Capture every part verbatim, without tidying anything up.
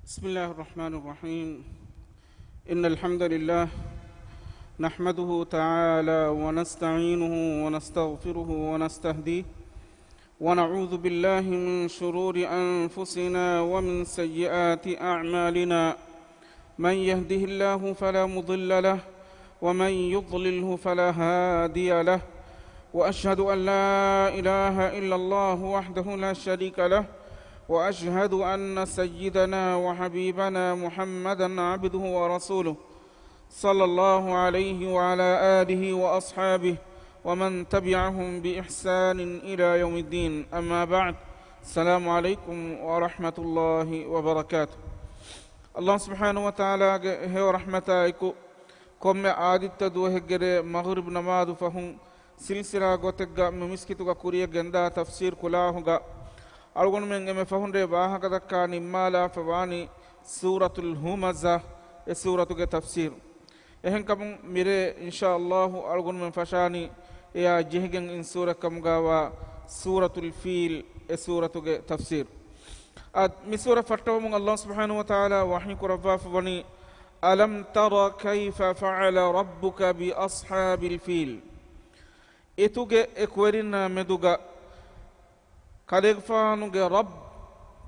بسم الله الرحمن الرحيم. إن الحمد لله نحمده تعالى ونستعينه ونستغفره ونستهديه، ونعوذ بالله من شرور أنفسنا ومن سيئات أعمالنا. من يهده الله فلا مضل له، ومن يضلله فلا هادي له. وأشهد أن لا إله إلا الله وحده لا شريك له، وأشهد أن سيدنا وحبيبنا محمدا عبده ورسوله، صلى الله عليه وعلى آله وأصحابه ومن تبعهم بإحسان إلى يوم الدين. أما بعد. السلام عليكم ورحمة الله وبركاته. އައްލާހު ސުބްޙާނަހޫ ވަތަޢާލާގެ ހެޔޮ ރަޙްމަތާއެކު، ކޮންމެ އާދިއްތަ ދުވަހެއްގެ ރޭ މަޣްރިބް ނަމާދު ފަހުން ސިލްސިލާ ގޮތެއްގަ މި މިސްކިތުގަ ކުރިޔަށް ގެންދާ ތަފްސީރު ކުލާހުގަ އަޅުގަނޑުމެން އެންމެ ފަހުން ރޭ ވާހަކަ ދައްކާ ނިންމާލާފަ ވާނީ ސޫރަތުލް ހުމަޒާ އެ ސޫރަތުގެ ތަފްސީރު. އެހެންކަމުން މިރޭ އިންޝާ އައްލާހު އަޅުގަނޑުމެން ފަށާނީ އެއާ ޖެހިގެން އިން ސޫރަތް ކަމުގަވާ ސޫރަތުލް ފީލް އެ ސޫރަތުގެ ތަފްސީރު. އަދި މި ސޫރަ ފައްޓަވަމުން އައްލާހު ސުބްޙާނަހޫ ވަތަޢާލާ ވަޙީ ކުރައްވާފަ ވަނީ، ألم تر كيف فعل ربك بأصحاب الفيل. އެތުގެ އެ ކުވެރިންނާ މެދުގަ ކަލޭގެފާނުގެ ރައްބު،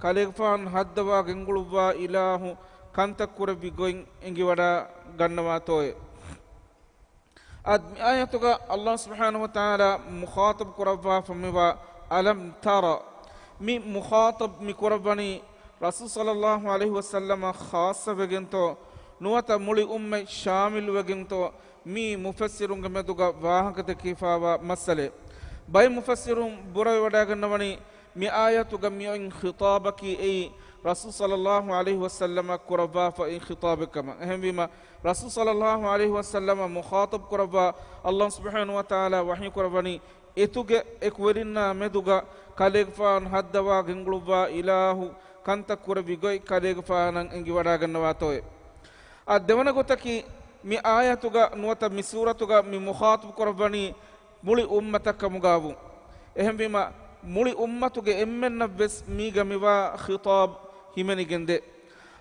ކަލޭގެފާނު ހައްދަވާ ގެންގުޅުއްވާ އިލާހު ކަންތައް ކުރެއްވި ގޮތް އެނގިވަޑައިގަންނަވާތޯއޭ. އަދި މި އާޔަތުގަ އައްލާހު ސުބްޙާނަހޫ ވަތަޢާލާ މުޚާޠަބު ކުރައްވާފަ މިވާ ألم تر. މި މުޚާޠަބު މި ކުރައްވަނީ ރަސޫލު ޞައްލައްލާހު ޢަލައިހި ވަސައްލަމަށް ޚާއްޞަވެގެންތޯ ނުވަތަ މުޅި އުއްމަތް ޝާމިލުވެގެންތޯ މީ މުފައްސިރުންގެ މެދުގަ ވާހަކަދެއްކިފައިވާ މައްސަލައެއް. ބައެއް މުފައްސިރުން ބުރަވެވަޑައިގަންނަވަނީ މި އާޔަތުގަ މިއޮތް ޚިޠާބަކީ އެއީ ރަސޫލު ޞައްލައްލާހު ޢަލައިހި ވަސައްލަމަށް ކުރައްވާފައި ޚިޠާބެއްކަމަށް. އެހެންވީމަ، ރަސޫލު ޞައްލައްލާހު ޢަލައިހި ވަސައްލަމަށް މުޚާޠަބު ކުރައްވާ އައްލާހު ސުބްޙާނަހޫ ވަތަޢާލާ ވަޙީ ކުރައްވަނީ، އެތުގެ އެ ކުވެރިންނާ މެދުގަ ކަލޭގެފާނު ހައްދަވާ ގެންގުޅުއްވާ އިލާހު ކަންތައް ކުރެއްވި ގޮތް ކަލޭގެފާނަށް އެނގިވަޑައިގަންނަވާތޯއޭ. އަދި ދެވަނަ ގޮތަކީ، މި އާޔަތުގަ ނުވަތަ މި ސޫރަތުގަ މި މުޚާޠަބު ކުރައްވަނީ މުޅި އުއްމަތަށް ކަމުގަވުން. އެހެންވީމަ، މުޅި އުއްމަތުގެ އެންމެންނަށްވެސް މީގަ މިވާ ޚިޠާބު ހިމެނިގެންދޭ.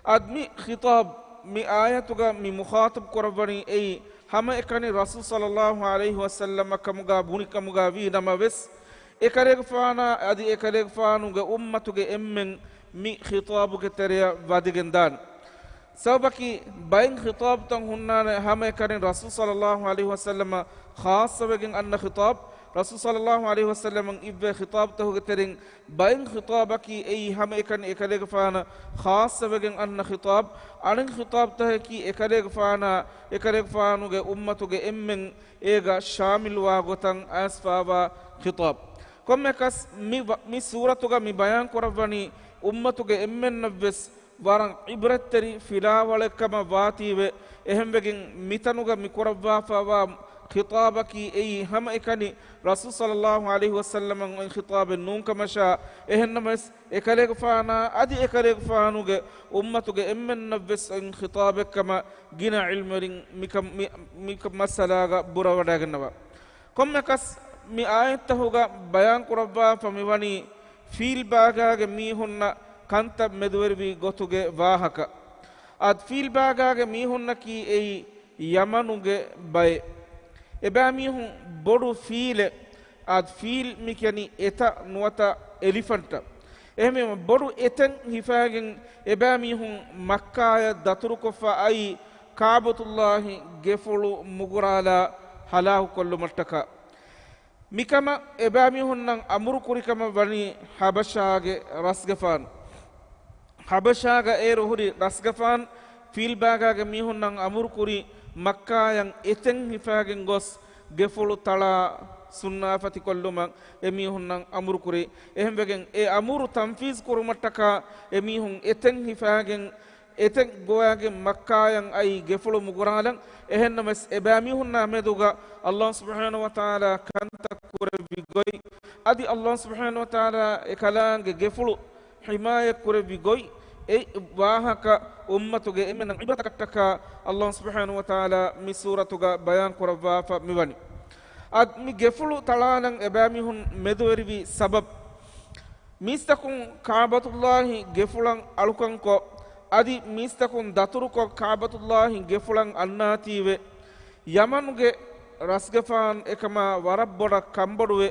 އަދި މި ޚިޠާބު މި އާޔަތުގަ މި މުޚާޠަބު ކުރައްވަނީ އެއީ ހަމައެކަނި ރަސޫލު ޞައްލައްލާހު ޢަލައިހި ވަސައްލަމަށް ކަމުގަ ބުނިކަމުގަ ވީ ނަމަވެސް، އެކަލޭގެފާނާ އަދި އެކަލޭގެފާނުގެ އުއްމަތުގެ އެންމެން މި ޚިޠާބުގެ ތެރެއަށް ވަދެގެން ދާނެ. ސަބަބަކީ، ބައެއް ޚިޠާބުތައް ހުންނާނެ ހަމައެކަނި ރަސޫލު ޞައްލައްލާހު ޢަލައިހި ވަސައްލަމަށް ޚާއްޞަވެގެން އަންނަ ޚިޠާބު. ރަސޫލު ޞައްލައްލާހު ޢަލައިހި ވަސައްލަމަށް އިއްވޭ ޚިޠާބުތަކުގެ ތެރެއިން ބައެއް ޚިޠާބަކީ އެއީ ހަމައެކަނި އެކަލޭގެފާނަށް ޚާއްޞަވެގެން އަންނަ ޚިޠާބު. އަނެއް ޚިޠާބުތަކަކީ އެކަލޭގެފާނާ، އެކަލޭގެފާނުގެ އުއްމަތުގެ އެންމެން އޭގަ ޝާމިލުވާ ގޮތަށް އައިސްފައިވާ ޚިޠާބު. ކޮންމެއަކަސް މި ވަ-، މި ސޫރަތުގަ މި ބަޔާން ކުރައްވަނީ އުއްމަތުގެ އެންމެންނަށްވެސް ވަރަށް ޢިބްރަތްތެރި ފިލާވަޅެއްކަމަށް ވާތީވެ، އެހެންވެގެން މިތަނުގަ މިކުރައްވާފައިވާ ޚިޠާބަކީ އެއީ ހަމައެކަނި ރަސޫލު ޞައްލައްލާހު ޢަލައިހި ވަސައްލަމަށް އޮތް ޚިޠާބެއް ނޫންކަމަށާ، އެހެންނަމަވެސް، އެކަލޭގެފާނާ އަދި އެކަލޭގެފާނުގެ އުއްމަތުގެ އެންމެންނަށްވެސް އޮތް ޚިޠާބެއްކަމަށް ގިނަ ޢިލްމުވެރިން މިކަ-، މި-، މި މައްސަލާގަ ބުރަވަޑައިގަންނަވާ. ކޮންމެއަކަސް މި އާޔަތްތަހުގަ ބަޔާން ކުރައްވާފަ މިވަނީ ފީލް ބާގާގެ މީހުންނަށް ކަންތައް މެދުވެރިވި ގޮތުގެ ވާހަކަ. އަދި ފީލް ބާގާގެ މީހުންނަކީ އެއީ ޔަމަނުގެ ބައެއް. އެބައިމީހުން ބޮޑު ފީލެއް، އަދި ފީލް މިކިޔަނީ އެތައް ނުވަތަ އެލިފަންޓަށް. އެހެންވީމަ ބޮޑު އެތެއް ހިފާގެން އެބައިމީހުން މައްކާޔަށް ދަތުރުކޮށްފަ އައީ ކާބަތުﷲ ގެފުޅު މުގުރާލާ ހަލާކުކޮށްލުމަށްޓަކާ. މިކަމަށް އެބައިމީހުންނަށް އަމުރު ކުރިކަމަށް ވަނީ ޙަބަޝާގެ ރަސްގަފާނު. ޙަބަޝާގަ އޭރު ހުރި ރަސްގަފާން ފީލްބާގާގެ މީހުންނަށް އަމުރު ކުރީ މައްކާޔަށް އެތެއް ހިފާގެން ގޮސް ގެފުޅު ތަޅާ ސުންނާފަތިކޮށްލުމަށް އެމީހުންނަށް އަމުރު ކުރީ. އެހެންވެގެން އެ އަމުރު ތަންފީޒް ކުރުމަށްޓަކާ އެމީހުން އެތެއް ހިފާގެން އެތެއް ގޮވާގެން މައްކާޔަށް އައީ ގެފުޅު މުގުރާލަން. އެހެންނަމަވެސް، އެބައިމީހުންނާ މެދުގަ ﷲ ސުބްޙާނަހޫ ވަތަޢާލާ ކަންތައް ކުރެއްވި ގޮތް، އަދި ﷲ ސުބްޙާނަހޫ ވަތަޢާލާ އެކަލާނގެ ގެފުޅު ޙިމާޔަތް ކުރެއްވި ގޮތް، އެ ވާހަކަ އުއްމަތުގެ އެންމެނަށް ޢިބްރަތަކަށްޓަކާ ﷲ ސުބްޙާނަހޫ ވަތަޢާލާ މި ސޫރަތުގަ ބަޔާން ކުރައްވާފަ މިވަނީ. އަދި މި ގެފުޅު ތަޅާލަން އެބައިމީހުން މެދުވެރިވި ސަބަބު، މީސްތަކުން ކާބަތުﷲ ގެފުޅަށް އަޅުކަންކޮށް، އަދި މީސްތަކުން ދަތުރުކޮށް ކާބަތުﷲ ގެފުޅަށް އަންނާތީވެ، ޔަމަނުގެ ރަސްގަފާން އެކަމާ ވަރަށް ބޮޑަށް ކަންބޮޑުވެ،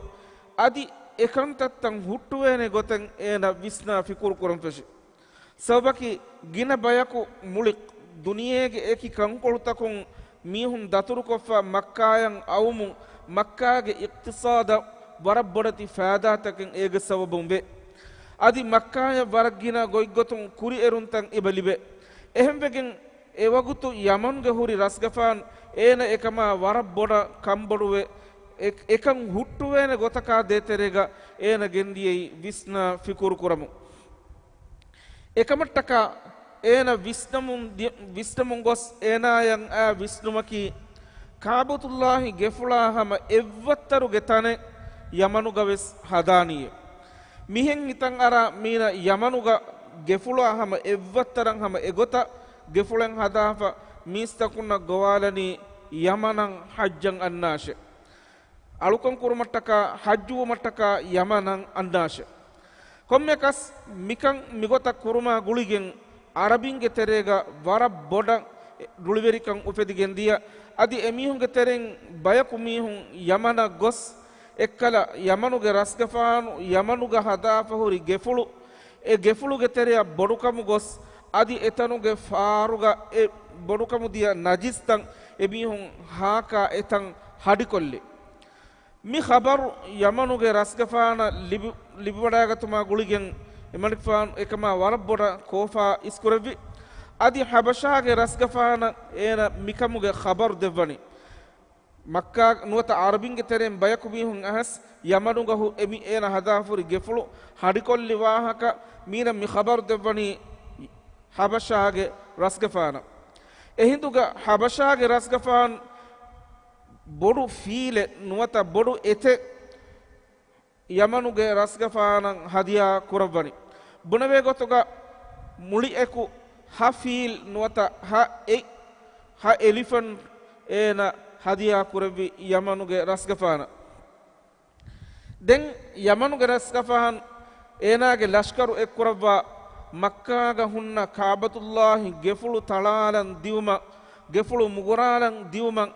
އަދި އެކަންތައްތައް ހުއްޓުވޭނެ ގޮތެއް އޭނަ ވިސްނާ ފިކުރު ކުރަން ފެށި. ސަބަބަކީ، ގިނަ ބަޔަކު މުޅި ދުނިޔޭގެ އެކި ކަންކޮޅުތަކުން މީހުން ދަތުރުކޮށްފަ މައްކާޔަށް އައުމުން، މައްކާގެ އިޤްތިޞާދަށް ވަރަށް ބޮޑެތި ފައިދާތަކެއް އޭގެ ސަބަބުން ވޭ. އަދި މައްކާޔަށް ވަރަށް ގިނަ ގޮތްގޮތުން ކުރިއެރުންތައް އެބަ ލިބޭ. އެހެންވެގެން އެވަގުތު ޔަމަނުގެ ހުރި ރަސްގަފާން އޭނަ އެކަމާ ވަރަށް ބޮޑަށް ކަންބޮޑުވެ، އެ-، އެކަން ހުއްޓުވޭނެ ގޮތަކާ ދޭތެރޭގަ އޭނަ ގެންދިޔައީ ވިސްނާ ފިކުރު ކުރަމުން. އެކަމަށްޓަކާ އޭނަ ވިސްނަމުން ދި-، ވިސްނަމުން ގޮސް އޭނާޔަށް އާ ވިސްނުމަކީ، ކާބަތުﷲ ގެފުޅާ ހަމަ އެއްވައްތަރުގެ ތަނެއް ޔަމަނުގަ ވެސް ހަދާނީއޭ. މިހެން ހިތަށް އަރާ މީނަ ޔަމަނުގަ ގެފުޅާ ހަމަ އެއްވައްތަރަށް ހަމަ އެގޮތަށް ގެފުޅެއް ހަދާފަ މީސްތަކުންނަށް ގޮވާލަނީ ޔަމަނަށް ޙައްޖަށް އަންނާށޭ. އަޅުކަން ކުރުމަށްޓަކާ، ޙައްޖުވުމަށްޓަކާ ޔަމަނަށް އަންނާށޭ. ކޮންމެއަކަސް މިކަން މިގޮތަށް ކުރުމާ ގުޅިގެން ޢަރަބިންގެ ތެރޭގަ ވަރަށް ބޮޑަށް ރުޅިވެރިކަން އުފެދިގެން ދިޔަ. އަދި އެމީހުންގެ ތެރެއިން ބަޔަކު މީހުން ޔަމަނަށް ގޮސް، އެއްކަލަ ޔަމަނުގެ ރަސްގަފާނު ޔަމަނުގަ ހަދާފަ ހުރި ގެފުޅު، އެ ގެފުޅުގެ ތެރެއަށް ބޮޑުކަމު ގޮސް، އަދި އެތަނުގެ ފާރުގަ އެ ބޮޑުކަމު ދިޔަ ނަޖިސްތައް އެމީހުން ހާކާ އެތަން ހަޑިކޮށްލި. މި ޚަބަރު ޔަމަނުގެ ރަސްގަފާނަށް ލިބި، ލިބިވަޑައިގަތުމާ ގުޅިގެން އެމަނިކުފާނު އެކަމާ ވަރަށް ބޮޑަށް ކޯފާ އިސްކުރެއްވި. އަދި ޙަބަޝާގެ ރަސްގަފާނަށް އޭނަ މިކަމުގެ ޚަބަރު ދެއްވަނީ. މައްކާ ނުވަތަ ޢަރަބިންގެ ތެރެއިން ބަޔަކު މީހުން އައިސް ޔަމަނުގަ ހު-، އެމި އޭނަ ހަދާފަ ހުރި ގެފުޅު ހަޑިކޮށްލި ވާހަކަ މީނަ މި ޚަބަރު ދެއްވަނީ ޙަބަޝާގެ ރަސްގަފާނަށް. އެހިނދުގަ ޙަބަޝާގެ ރަސްގަފާން ބޮޑު ފީލެއް ނުވަތަ ބޮޑު އެތެއް ޔަމަނުގެ ރަސްގަފާނަށް ހަދިޔާ ކުރައްވަނީ. ބުނެވޭ ގޮތުގަ މުޅިއެކު ހަ ފީލް ނުވަތަ ހަ އެ-، ހަ އެލިފަންޓް އޭނަ ހަދިޔާ ކުރެއްވި ޔަމަނުގެ ރަސްގަފާނަށް. ދެން ޔަމަނުގެ ރަސްގަފާން އޭނާގެ ލަޝްކަރު އެއްކުރައްވާ މައްކާގަ ހުންނަ ކާބަތުﷲ ގެފުޅު ތަޅާލަން ދިއުމަށް، ގެފުޅު މުގުރާލަން ދިއުމަށް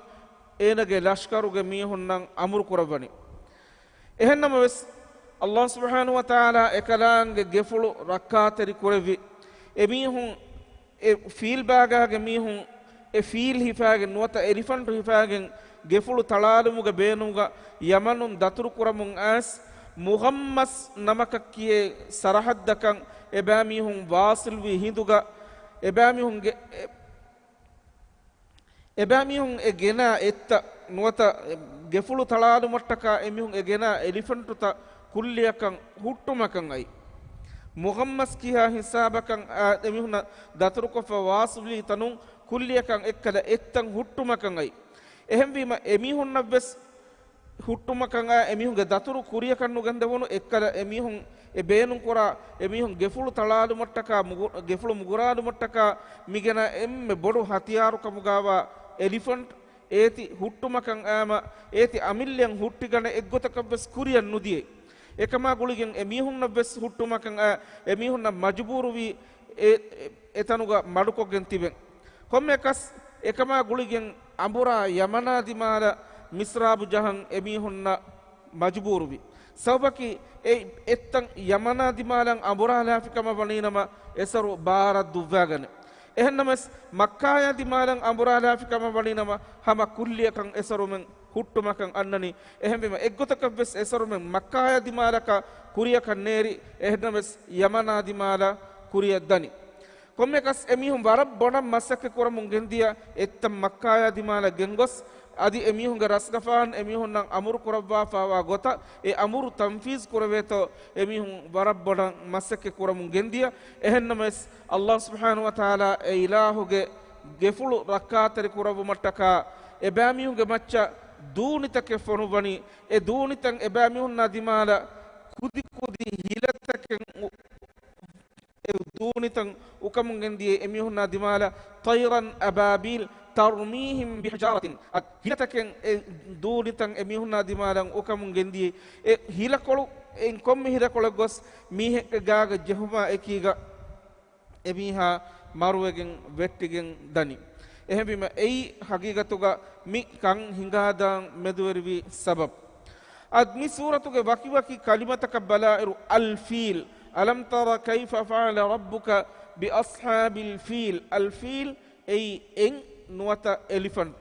އޭނަގެ ލަޝްކަރުގެ މީހުންނަށް އަމުރު ކުރައްވަނީ. އެހެންނަމަވެސް، ﷲ ސުބްޙާނަހޫ ވަތަޢާލާ އެކަލާނގެ ގެފުޅު ރައްކާތެރި ކުރެއްވި. އެމީހުން އެ ފީލް ބާގާގެ މީހުން އެ ފީލް ހިފާގެން ނުވަތަ އެލިފަންޓު ހިފާގެން ގެފުޅު ތަޅާލުމުގެ ބޭނުމުގަ ޔަމަނުން ދަތުރު ކުރަމުން އައިސް، މުޣައްމަސް ނަމަކަށް ކިޔޭ ސަރަޙައްދަކަށް އެބައިމީހުން ވާޞިލްވި ހިނދުގަ އެބައިމީހުންގެ، އެ، އެބައިމީހުން އެ ގެނާ އެއްތައް ނުވަތަ ގެފުޅު ތަޅާލުމަށްޓަކާ އެމީހުން އެ ގެނާ އެލިފަންޓުތައް ކުއްލިއަކަށް ހުއްޓުމަކަށް އައި. މުޣައްމަސް ކިހާ ހިސާބަކަށް އާ އެމީހުންނަށް ދަތުރުކޮށްފަ ވާސިލީ ތަނުން ކުއްލިއަކަށް އެއްކަލަ އެއްތަން ހުއްޓުމަކަށް އައި. އެހެންވީމަ، އެމީހުންނަށްވެސް ހުއްޓުމަކަށް އާ އެމީހުންގެ ދަތުރު ކުރިއަކަށް ނުގެންދެވުނު އެއްކަލަ އެމީހުން އެ ބޭނުންކުރާ އެމީހުން ގެފުޅު ތަޅާލުމަށްޓަކާ މުގު-، ގެފުޅު މުގުރާލުމަށްޓަކާ މިގެނަ އެންމެ ބޮޑު ހަތިޔާރުކަމުގާވާ އެލިފަންޓް އޭތި ހުއްޓުމަކަށް އާމަ، އޭތި އަމިއްލައަށް ހުއްޓިގަނެ އެއްގޮތަކަށްވެސް ކުރިއަށް ނުދިޔައީ. އެކަމާ ގުޅިގެން އެމީހުންނަށްވެސް ހުއްޓުމަކަށް އާ އެމީހުންނަށް މަޖުބޫރުވީ އެ، އެ، އެތަނުގަ މަޑުކޮށްގެން ތިބެން. ކޮންމެއަކަސް އެކަމާ ގުޅިގެން އަނބުރާ ޔަމަނާ ދިމާލަށް މިސްރާބު ޖަހަން އެމީހުންނަށް މަޖުބޫރުވި. ސަބަބަކީ އެ އެއްތަން ޔަމަނާ ދިމާލަށް އަނބުރާލާފި ކަމަށް ވަނީނަމަ އެސަރު ބާރަށް ދުއްވާގަނެ. އެހެންނަމަވެސް މައްކާޔާ ދިމާލަށް އަނބުރާލާފި ކަމަށް ވަނީނަމަ ހަމަ ކުއްލިއަކަށް އެސަރުމެން ހުއްޓުމަކަށް އަންނަނީ. އެހެންވީމަ އެއްގޮތަކަށްވެސް އެސަރުމެން މައްކާޔާ ދިމާލަކަށް ކުރިއަކަށް ނޭރި، އެހެންނަމަވެސް ޔަމަނާ ދިމާލަށް ކުރިއަށް ދަނީ. ކޮންމެއަކަސް އެމީހުން ވަރަށް ބޮޑަށް މަސައްކަތް ކުރަމުން ގެންދިޔަ އެއްތަން މައްކާޔާ ދިމާލަށް ގެންގޮސް، އަދި އެމީހުންގެ ރަސްގަފާން އެމީހުންނަށް އަމުރު ކުރައްވާފައިވާ ގޮތަށް އެ އަމުރު ތަންފީޒް ކުރެވޭތޯ، އެމީހުން ވަރަށް ބޮޑަށް މަސައްކަތް ކުރަމުން ގެންދިޔަ. އެހެންނަމަވެސް، ﷲ ސުބްޙާނަހޫ ވަތަޢާލާ އެ އިލާހުގެ ގެފުޅު ރައްކާތެރި ކުރައްވުމަށްޓަކާ އެބައިމީހުންގެ މައްޗަށް ދޫނިތަކެއް ފޮނުއްވަނީ. އެ ދޫނިތައް އެބައިމީހުންނާ ދިމާލަށް ކުދިކުދި ހިލަތަކެއް އު-، އެ ދޫނިތައް އުކަމުން ގެންދިޔަ އެމީހުންނާ ދިމާލަށް طَيْرًا أَبَابِيلَ تَرْمِيهِمْ بِحِجَارَةٍ. އަ، ހިލަތަކެއް އެ ދޫނިތައް އެމީހުންނާ ދިމާލަށް އުކަމުން ގެންދިޔަ އެ ހިލަކޮޅު، އެއިން ކޮންމެ ހިލަކޮޅެއް ގޮސް މީހެއްގެ ގާގަ ޖެހުމާ އެކީގަ އެމީހާ މަރުވެގެން ވެއްޓިގެން ދަނީ. އެހެންވީމަ އެއީ ހަގީގަތުގަ މި ކަން ހިނގާދާން މެދުވެރިވި ސަބަބް. އަދި މި ސޫރަތުގެ ވަކިވަކި ކަލިމަތަކަށް ބަލާއިރު، އަލް ފީލް، ألم تر كيف فعل ربك بأصحاب الفيل، އަލް ފީލް އެއީ އެން ނުވަތަ އެލިފަންޓް.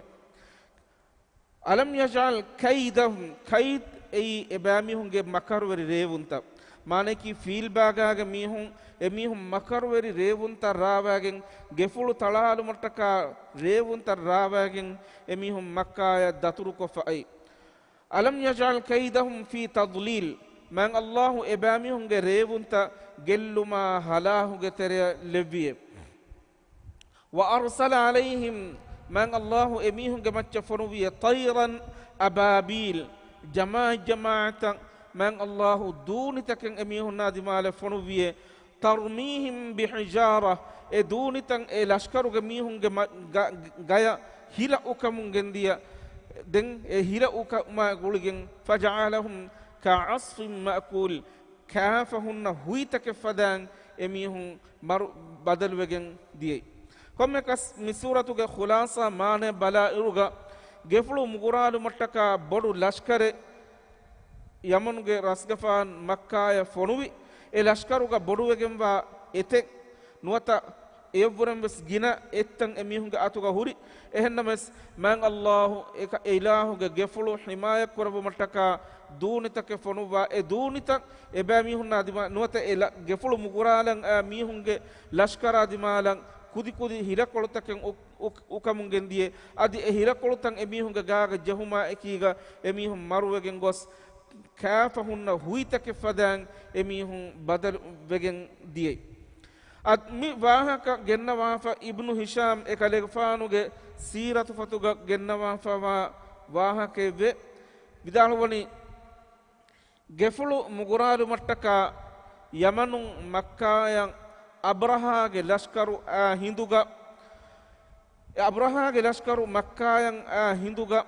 ألم يجعل كيدهم، ކައިދު އެއީ އެބައިމީހުންގެ މަކަރުވެރި ރޭވުންތައް. މާނައަކީ ފީލް ބާގާގެ މީހުން، އެމީހުން މަކަރުވެރި ރޭވުންތައް ރާވައިގެން، ގެފުޅު ތަޅާލުމަށްޓަކާ ރޭވުންތައް ރާވައިގެން އެމީހުން މައްކާޔަށް ދަތުރުކޮށްފަ އައި. ألم يجعل كيدهم في تضليل، މާތް ﷲ އެބައިމީހުންގެ ރޭވުންތައް ގެއްލުމާ ހަލާހުގެ ތެރެއަށް ލެއްވިއޭ. وأرسل عليهم، މާތް ﷲ އެމީހުންގެ މައްޗަށް ފޮނުއްވިއޭ، طيرا أبابيل، ޖަމާޢަތް ޖަމާޢަތަށް މާތް ﷲ ދޫނިތަކެއް އެމީހުންނާ ދިމާލަށް ފޮނުއްވިއޭ، ترميهم بحجارة، އެ ދޫނިތައް އެ ލަޝްކަރުގެ މީހުންގެ މަ-، ގަ-، ގަޔަށް ހިލަ އުކަމުން ގެންދިޔަ. ދެން އެ ހިލަ އުކުމާ ގުޅިގެން، فجعلهم كعصف مأكول، ކާފަ ހުންނަ ހުއިތަކެއް ފަދައިން އެމީހުން މަރު ބަދަލުވެގެން ދިޔައީ. ކޮންމެއަކަސް މި ސޫރަތުގެ ޚުލާޞާ މާނައަށް ބަލާއިރުގަ، ގެފުޅު މުގުރާލުމަށްޓަކާ ބޮޑު ލަޝްކަރެއް ޔަމަނުގެ ރަސްގަފާން މައްކާޔަށް ފޮނުވި. އެ ލަޝްކަރުގަ ބޮޑުވެގެންވާ އެތެއް ނުވަތަ އެއަށްވުރެން ވެސް ގިނަ އެއްތަން އެމީހުންގެ އަތުގަ ހުރި. އެހެންނަމަވެސް، މާތް ﷲ އެކަ-، އެ އިލާހުގެ ގެފުޅު ޙިމާޔަތް ކުރެއްވުމަށްޓަކާ ދޫނިތަކެއް ފޮނުއްވާ، އެ ދޫނިތައް އެބައިމީހުންނާ ދިމާ-، ނުވަތަ އެ ލަ-، ގެފުޅު މުގުރާލަން އައި މީހުންގެ ލަޝްކަރާ ދިމާލަށް ކުދިކުދި ހިލަކޮޅުތަކެއް އު-، އު-، އުކަމުން ގެންދިޔޭ. އަދި އެ ހިލަކޮޅުތައް އެމީހުންގެ ގާގަ ޖެހުމާ އެކީގަ އެމީހުން މަރުވެގެން ގޮސް، ކާފަ ހުންނަ ހުއިތަކެއް ފަދައިން އެމީހުން ބަދަލު ވެގެން ދިޔައީ. އަދި މި ވާހަކަ ގެންނަވާފަ އިބްނު ހިޝާމް އެކަލޭގެފާނުގެ ސީރަތު ފޮތުގަ ގެންނަވާފަވާ ވާހަކައެއްވޭ. ވިދާޅުވަނީ، ގެފުޅު މުގުރާލުމަށްޓަކާ ޔަމަނުން މައްކާޔަށް އަބްރަހާގެ ލަޝްކަރު އާ ހިނދުގަ، އެ އަބްރަހާގެ ލަޝްކަރު މައްކާޔަށް އާ ހިނދުގަ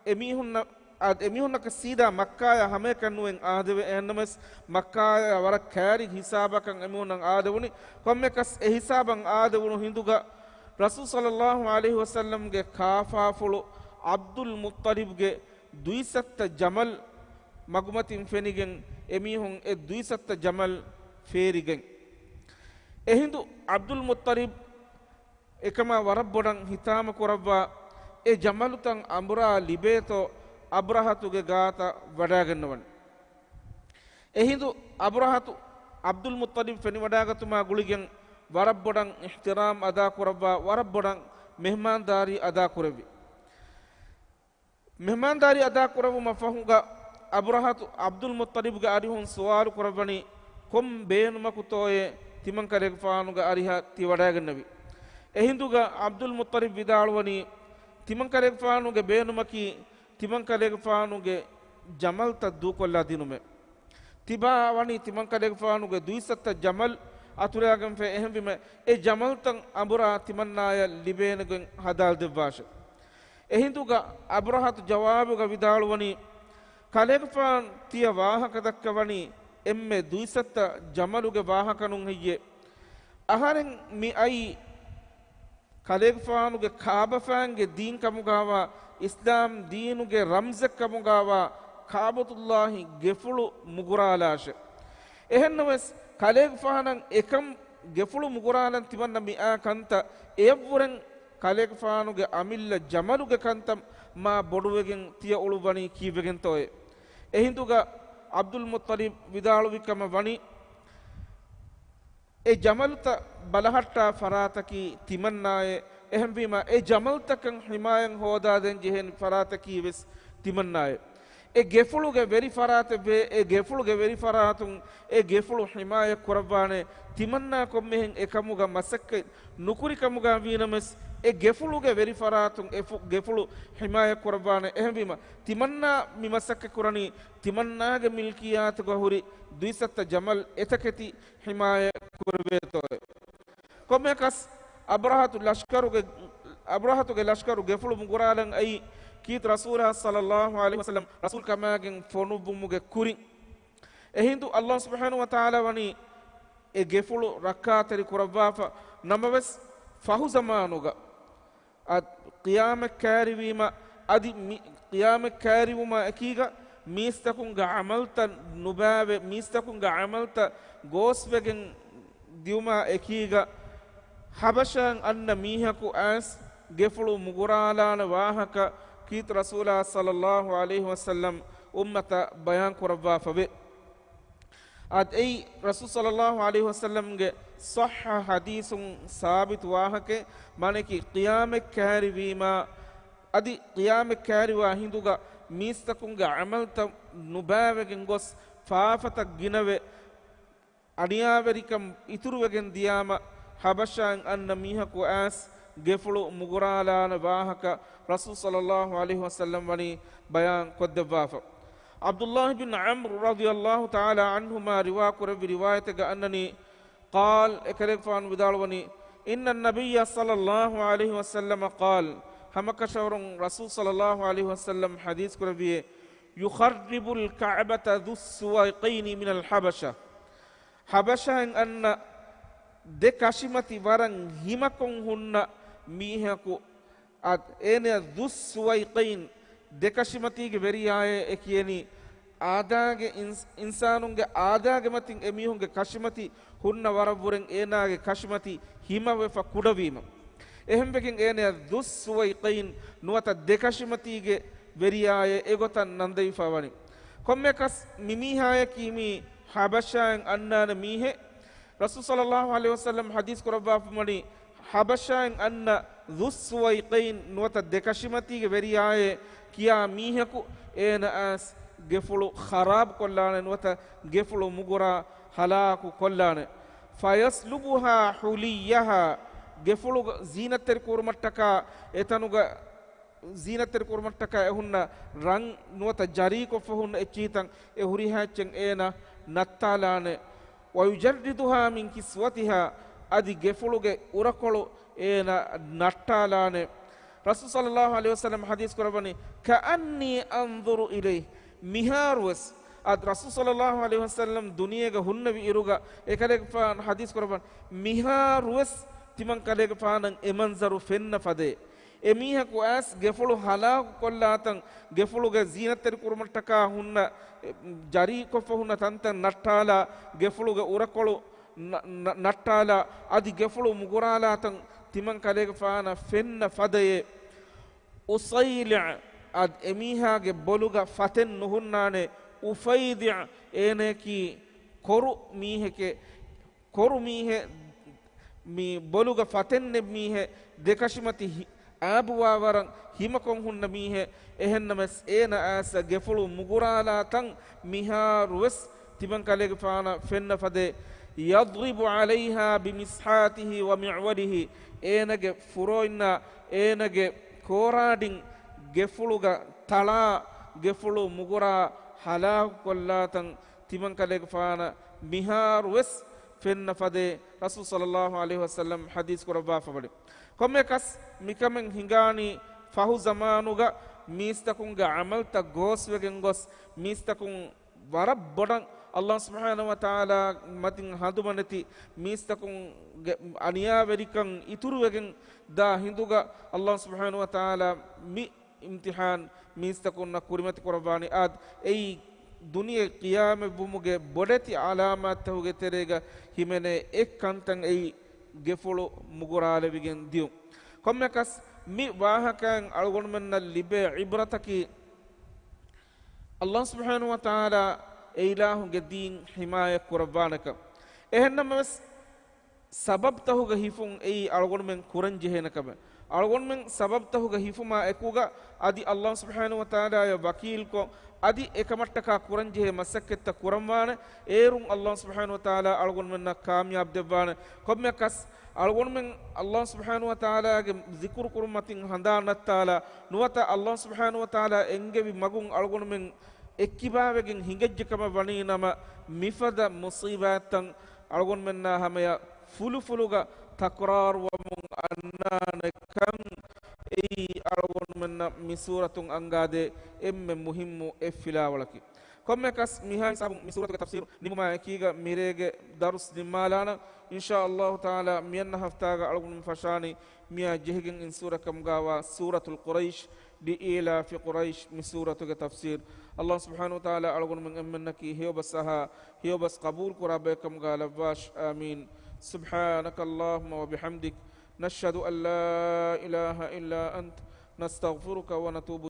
އެމީހުންނަށް، އާ، އެމީހުންނަކަށް ސީދާ މައްކާޔަށް ހަމައެކަނި ނުވެން އާދެވޭ. އެހެންނަމަވެސް، މައްކާޔަށް ވަރަށް ކައިރި ހިސާބަކަށް އެމީހުންނަށް އާދެވުނީ. ކޮންމެއަކަސް އެ ހިސާބަށް އާދެވުނު ހިނދުގަ، ރަސޫލު ޞައްލައްލާހު ޢަލައިހި ވަސައްލަމްގެ ކާފާފުޅު ޢަބްދުލް މުއްޠަލިބްގެ ދުއިސައްތަ ޖަމަލް މަގުމަތިން ފެނިގެން، އެމީހުން އެ ދުއިސައްތަ ޖަމަލް ފޭރިގެން، އެހިނދު ޢަބްދުލް މުއްޠަލިބް އެކަމާ ވަރަށް ބޮޑަށް ހިތާމަ ކުރައްވާ، އެ ޖަމަލުތައް އަނބުރާ ލިބޭތޯ އަބްރަހަތުގެ ގާތަށް ވަޑައިގަންނަވަން. އެހިނދު އަބްރަހަތު ޢަބްދުލް މުއްޠަލިބް ފެނިވަޑައިގަތުމާ ގުޅިގެން ވަރަށް ބޮޑަށް އިޙްތިރާމް އަދާ ކުރައްވާ، ވަރަށް ބޮޑަށް މެހްމާންދާރީ އަދާ ކުރެއްވި. މެހްމާންދާރީ އަދާ ކުރެއްވުމަށް ފަހުގަ، އަބްރަހަތު ޢަބްދުލް މުއްޠަލިބްގެ އަރިހުން ސުވާލު ކުރައްވަނީ، ކޮން ބޭނުމަކުތޯއޭ ތިމަންކަލޭގެފާނުގެ އަރިހަށް ތި ވަޑައިގެންނެވީ؟ އެހިނދުގަ ޢަބްދުލް މުއްޠަލިބް ވިދާޅުވަނީ، ތިމަންކަލޭގެފާނުގެ ބޭނުމަކީ، ތިމަންކަލޭގެފާނުގެ ޖަމަލްތައް ދޫކޮށްލާ ދިނުމޭ. ތިބާ ވަނީ ތިމަންކަލޭގެފާނުގެ ދުއިސައްތަ ޖަމަލް އަތުރައިގެންފަ، އެހެންވީމަ، އެ ޖަމަލްތައް އަނބުރާ ތިމަންނާޔަށް ލިބޭނެގޮތް ހަދާލަދެއްވާށެ. އެހިނދުގަ އަބްރަހަތު ޖަވާބުގަ ވިދާޅުވަނީ، ކަލޭގެފާނު ތިޔަ ވާހަކަ ދައްކަވަނީ އެންމެ ދުއިސައްތަ ޖަމަލުގެ ވާހަކަ ނޫން ހެއްޔޭ؟ އަހަރެން މި އައީ ކަލޭގެފާނުގެ ކާބަފައިންގެ ދީން ކަމުގާވާ، އިސްލާމް ދީނުގެ ރަމްޒެއް ކަމުގާވާ ކާބަތުﷲ ގެފުޅު މުގުރާލާށެ. އެހެންނަމަވެސް، ކަލޭގެފާނަށް އެކަން ގެފުޅު މުގުރާލަން ތިމަންނަ މިއާ ކަންތައް އެޔަށްވުރެން ކަލޭގެފާނުގެ އަމިއްލަ ޖަމަލުގެ ކަންތައް މާ ބޮޑުވެގެން ތިޔަ އުޅުއްވަނީ ކީއްވެގެންތޯއޭ؟ އެހިނދުގަ ޢަބްދުލް މުއްޠަލިބް ވިދާޅުވި ކަމަށް ވަނީ، އެ ޖަމަލުތައް ބަލަހައްޓާ ފަރާތަކީ ތިމަންނާއޭ. އެހެންވީމަ، އެ ޖަމަލްތަކަށް ޙިމާޔަތް ހޯދާދޭން ޖެހޭނެ ފަރާތަކީ ވެސް ތިމަންނާއޭ. އެ ގެފުޅުގެ ވެރި ފަރާތެއްވޭ، އެ ގެފުޅުގެ ވެރި ފަރާތުން އެ ގެފުޅު ޙިމާޔަތް ކުރައްވާނެ، ތިމަންނާ ކޮންމެހެން އެކަމުގަ މަސައްކަތް ނުކުރި ކަމުގަ ވީނަމަވެސް، އެ ގެފުޅުގެ ވެރި ފަރާތުން އެ ފު-، ގެފުޅު ޙިމާޔަތް ކުރައްވާނެ. އެހެންވީމަ، ތިމަންނާ މި މަސައްކަތް ކުރަނީ ތިމަންނާގެ މިލްކިއްޔާތުގަ ހުރި ދުއިސައްތަ ޖަމަލް އެތަކެތި ޙިމާޔަތް ކުރެވޭތޯއޭ. ކޮންމެއަކަސް އަބްރަހަތު ލަޝްކަރުގެ، އަބްރަހަތުގެ ލަޝްކަރު ގެފުޅު މުގުރާލަން އައީ ކީރިތި ރަސޫލާ ޞައްލައްލާހު ޢަލައިހި ވަސައްލަމް ރަސޫލް ކަމާގެން ފޮނުއްވުމުގެ ކުރިން. އެހިނދު ﷲ ސުބްޙާނަހޫ ވަތަޢާލާ ވަނީ އެ ގެފުޅު ރައްކާތެރި ކުރައްވާފަ، ނަމަވެސް، ފަހު ޒަމާނުގަ އަދި ޤިޔާމަތް ކައިރިވީމަ، އަދި މި ޤިޔާމަތް ކައިރިވުމާ އެކީގަ މީސްތަކުންގެ ޢަމަލްތައް ނުބައިވެ، މީސްތަކުންގެ ޢަމަލްތައް ގޯސްވެގެން ދިޔުމާ އެކީގަ، ޙަބަޝާއިން އަންނަ މީހަކު އައިސް ގެފުޅު މުގުރާލާނެ ވާހަކަ ކީރިތި ރަސޫލާ ޞައްލައްލާހު ޢަލައިހި ވަސައްލަމް އުއްމަތަށް ބަޔާން ކުރައްވާފަވޭ. އަދި އެއީ ރަސޫލު ޞައްލައްލާހު ޢަލައިހި ވަސައްލަމްގެ ޞައްޙަ ޙަދީޘުން ސާބިތު ވާހަކައެއް، މާނައަކީ ޤިޔާމަތް ކައިރިވީމާ، އަދި ޤިޔާމަތް ކައިރިވާ ހިނދުގަ މީސްތަކުންގެ ޢަމަލްތައް ނުބައިވެގެން ގޮސް ފާފަތައް ގިނަވެ، އަނިޔާވެރިކަން އިތުރުވެގެން ދިޔާމަ، ޙަބަޝާއިން އަންނަ މީހަކު އައިސް ގެފުޅު މުގުރާލާނެ ވާހަކަ ރަސޫލު ޞައްލައްލާހު ޢަލައިހި ވަސައްލަމް ވަނީ ބަޔާން ކޮށްދެއްވާފަ. ޢަބްދުﷲ ބިން ޢަމްރު ރަޟިޔައްލާހު ތަޢާލާ ޢަންހުމާ ރިވާ ކުރެއްވި ރިވާޔަތެއްގަ އަންނަނީ، ޤާލް، އެކަލޭގެފާނު ވިދާޅުވަނީ، އިންނަ ނަބިއްޔަ ޞައްލައްލާހު ޢަލައިހި ވަސައްލަމަ ޤާލް، ހަމަކަށަވަރުން ރަސޫލު ޞައްލައްލާހު ޢަލައިހި ވަސައްލަމް ޙަދީޘް ކުރެއްވިއޭ، ޔުޚައްރިބުލް ކަޢުބަތަ ޛުއްސުވައިޤައިނި މިނަލް ޙަބަޝަ. ޙަބަޝާއިން އަންނަ ދެ ކަށިމަތި ވަރަށް ހިމަކޮށް ހުންނަ މީހަކު، އަދި އޭނަޔަށް ޛުއްސުވައިޤައިން، ދެ ކަށިމަތީގެ ވެރިޔާއޭ އެ ކިޔަނީ. އާދާގެ އިންސް-، އިންސާނުންގެ އާދާގެ މަތިން އެމީހުންގެ ކަށިމަތި ހުންނަ ވަރަށްވުރެން އޭނާގެ ކަށިމަތި ހިމަވެފަ ކުޑަވީމަ. އެހެންވެގެން އޭނަޔަށް ޛުއްސުވައިޤައިން ނުވަތަ ދެ ކަށިމަތީގެ ވެރިޔާއޭ އެގޮތަށް ނަންދެވިފަ ވަނީ. ކޮންމެއަކަސް މި މީހާޔަކީ މީ ޙަބަޝާއިން އަންނާނެ މީހެއް. ރަސޫލު ޞައްލައްލާހު ޢަލައިހި ވަސައްލަމް ޙަދީޘް ކުރައްވާފަ ވަނީ، ޙަބަޝާއިން އަންނަ ޛުއްސުވައިޤައިން ނުވަތަ ދެ ކަށިމަތީގެ ވެރިޔާއޭ ކިޔާ މީހަކު އޭނަ އައިސް ގެފުޅު ޚަރާބު ކޮށްލާނެ ނުވަތަ ގެފުޅު މުގުރާ ހަލާކު ކޮށްލާނެ. ފަޔަސްލުބުހާ ޙުލިއްޔަހާ، ގެފުޅު ޒީނަތްތެރި ކުރުމަށްޓަކާ އެތަނުގަ ޒީނަތްތެރި ކުރުމަށްޓަކާ އެ ހުންނަ ރަން ނުވަތަ ޖަރީކޮށްފަ ހުންނަ އެއްޗިހިތައް އެ ހުރިހާ އެއްޗެއް އޭނަ ނައްތާލާނެ. ވަޔުޖައްރިދުހާ މިން ކިސްވަތިހާ، އަދި ގެފުޅުގެ އުރަކޮޅު އޭނަ ނައްޓާލާނެ. ރަސޫލު ޞައްލައްލާހު ޢަލައިހި ވަސައްލަމް ޙަދީޘް ކުރައްވަނީ، ކައަންނީ އަންޒުރު އިލައިހި. މިހާރުވެސް އަދި ރަސޫލު ޞައްލައްލާހު ޢަލައިހި ވަސައްލަމް ދުނިޔޭގަ ހުންނެވި އިރުގަ އެކަލޭގެފާނު ޙަދީޘް ކުރައްވަނީ، މިހާރުވެސް ތިމަން ކަލޭގެފާނަށް އެ މަންޒަރު ފެންނަ ފަދައޭ. އެމީހަކު އައިސް ގެފުޅު ހަލާކު ކޮށްލާތަން، ގެފުޅުގެ ޒީނަތްތެރި ކުރުމަށްޓަކާ ހުންނަ، އެ، ޖަރީކޮށްފަ ހުންނަ ތަންތަން ނައްޓާލާ، ގެފުޅުގެ އުރަކޮޅު ނަ-، ނަ-، ނައްޓާލާ، އަދި ގެފުޅު މުގުރާލާތަން ތިމަން ކަލޭގެފާނަށް ފެންނަ ފަދައޭ. އުޞައިލިޢު، އަދި އެމީހާގެ ބޮލުގަ ފަތެއް ނުހުންނާނެ. އުފައިޟިޢު، އޭނައަކީ ކޮރު މީހެކޭ. ކޮރު މީހެއް މި ބޮލުގަ ފަތެއް ނެތް މީހެއް، ދެކަށިމަތި ހި-، އާބުވާ ވަރަށް ހިމަކޮށް ހުންނަ މީހެއް. އެހެންނަމަވެސް އޭނަ އައިސް ގެފުޅު މުގުރާލާ ތަން މިހާރުވެސް ތިމަން ކަލޭގެފާނަށް ފެންނަ ފަދައޭ. ޔަޟްރިބު ޢަލައިހާ ބިމިސްޙާތިހި ވަމިޢްވަލިހި، އޭނަގެ ފުރޯއިންނާ އޭނަގެ ކޯރާޑިން ގެފުޅުގަ ތަޅާ، ގެފުޅު މުގުރާ ހަލާކުކޮށްލާ ތަން ތިމަން ކަލޭގެފާނަށް މިހާރުވެސް ފެންނަ ފަދައޭ ރަސޫލު ޞައްލައްލާހު ޢަލައިހި ވަސައްލަމް ޙަދީޘް ކުރައްވާފަ ވަނީ. ކޮންމެއަކަސް މިކަމެއް ހިނގާނީ ފަހު ޒަމާނުގަ މީސްތަކުންގެ ޢަމަލްތައް ގޯސްވެގެން ގޮސް، މީސްތަކުން ވަރަށް ބޮޑަށް ﷲ ސުބްޙާނަހޫ ވަތަޢާލާ މަތިން ހަނދުމަނެތި މީސްތަކުންގެ އަނިޔާވެރިކަން އިތުރުވެގެން ދާ ހިނދުގަ ﷲ ސުބްޙާނަހޫ ވަތަޢާލާ މި އިމްތިޙާން މީސްތަކުންނަށް ކުރިމަތި ކުރައްވާނެ. އާދެ، އެއީ ދުނިޔެ ޤިޔާމަތްވުމުގެ ބޮޑެތި ޢަލާމާތްތަކުގެ ތެރޭގަ ހިމެނޭ އެއް ކަންތައް އެއީ ގެފުޅު މުގުރާލެވިގެން ދިޔުން. ކޮންމެއަކަސް މި ވާހަކައިން އަޅުގަނޑުމެންނަށް ލިބޭ ޢިބްރަތަކީ، ﷲ ސުބްޙާނަހޫ ވަތަޢާލާ އެ އިލާހުގެ ދީން ޙިމާޔަތް ކުރައްވާނެކަން. އެހެންނަމަވެސް، ސަބަބްތަހުގަ ހިފުން އެއީ އަޅުގަނޑުމެން ކުރަންޖެހޭނެ ކަމެއް. އަޅުގަނޑުމެން ސަބަބްތަހުގަ ހިފުމާ އެކުގަ އަދި ﷲ ސުބްޙާނަހޫ ވަތަޢާލާއަށް ވަކީލްކޮށް، އަދި އެކަމަށްޓަކާ ކުރަންޖެހޭ މަސައްކަތްތައް ކުރަންވާނެ. އޭރުން ﷲ ސުބްޙާނަހޫ ވަތަޢާލާ އަޅުގަނޑުމެންނަށް ކާމިޔާބު ދެއްވާނެ. ކޮންމެއަކަސް އަޅުގަނޑުމެން ﷲ ސުބްޙާނަހޫ ވަތަޢާލާގެ ޒިކުރު ކުރުމަށް މަތިން ހަނދާން ނައްތާލާ، ނުވަތަ ﷲ ސުބްޙާނަހޫ ވަތަޢާލާ އެންގެވި މަގުން އަޅުގަނޑުމެން އެއްކިބާވެގެން ހިނގައްޖެ ކަމަށް ވަނީ ނަމަ، މިފަދަ މުޞީބާތްތައް އަޅުގަނޑުމެންނާ ހަމަޔަށް ފުލުފުލުގަ ތަކުރާރުވަމުން އަންނާނެ ކަން އެއީ އަޅުގަނޑުމެންނަށް މި ސޫރަތުން އަންގާދޭ އެންމެ މުހިއްމު އެއް ފިލާވަޅަކީ. ކޮންމެއަކަސް މިހާ ހިސާބުން މި ސޫރަތުގެ ތަފްސީރު ނިމުމާ އެކީގަ މިރޭގެ ދަރުސް ނިންމާލާނަން. އިންޝާ ﷲ ތަޢާލާ މިއަންނަ ހަފްތާގަ އަޅުގަނޑުމެން ފަށާނީ މިއާ ޖެހިގެން އިން ސޫރަތް ކަމުގާވާ ސޫރަތުލް ޤުރައިޝް، ލިއީލާފި ޤުރައިޝް މި ސޫރަތުގެ ތަފްސީރު. ﷲ ސުބްޙާނަހޫ ވަތަޢާލާ އަޅުގަނޑުމެން އެންމެންނަކީ ހެޔޮބަސް އަހާ، ހެޔޮބަސް ޤަބޫލު ކުރާ ބައެއް ކަމުގާ ލައްވާށި. އާމީން. سبحانك اللهم وبحمدك، نشهد أن لا إله إلا أنت، نستغفرك ونتوب